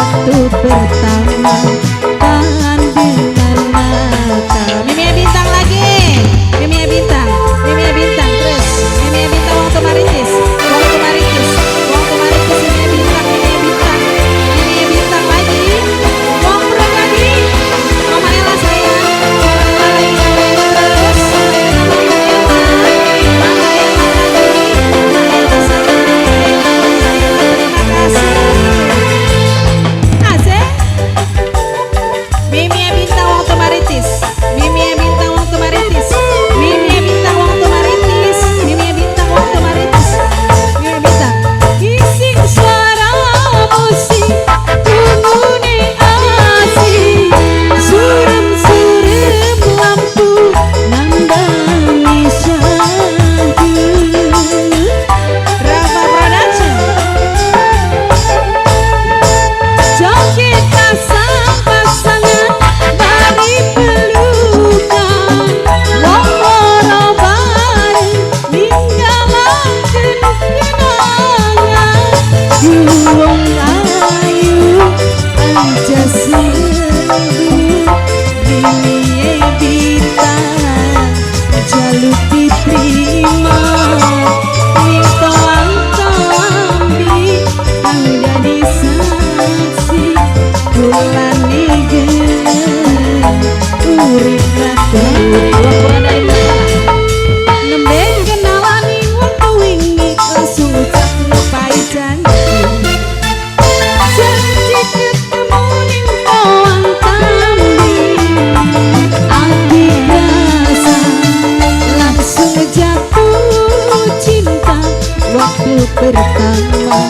Waktu pertama pandangan mata. Mimi Bintang lagi, Mimi Bintang, Mimi Bintang terus, Mimi Bintang waktu maritis, waktu maritis, waktu maritis, Mimi Bintang, Mimi Bintang, Mimi Bintang lagi, Wong Perut lagi, Mama Ella sayang, Mama Ella lagi, Mama Ella terus, Mama Ella, Mama Ella lagi, Mama Ella sayang, Mama Ella, Mama Ella, terima kasih. Asik. Mimi Bintang waktu maritis, Mimi Bintang waktu maritis, Mimi Bintang waktu maritis, Mimi Bintang waktu maritis, Mimi Bintang. Bising suara musik, tungune asik, surem-surem lampu nandangi syahdu. Rafa Production. Joget pasang-pasangan bari pelukan, wong loro bareng ninggalaken kenangan. Wong ayu aja sendu, Mimi Bintang jaluk diterima, ning toang tambi kang dadi saksi kulane gelem urip ra. Nembe kenalani waktu wingi langsung ucap lupai janji. Janji ketemu ning toang tambi, ati rasa langsung jatuh cinta waktu pertama.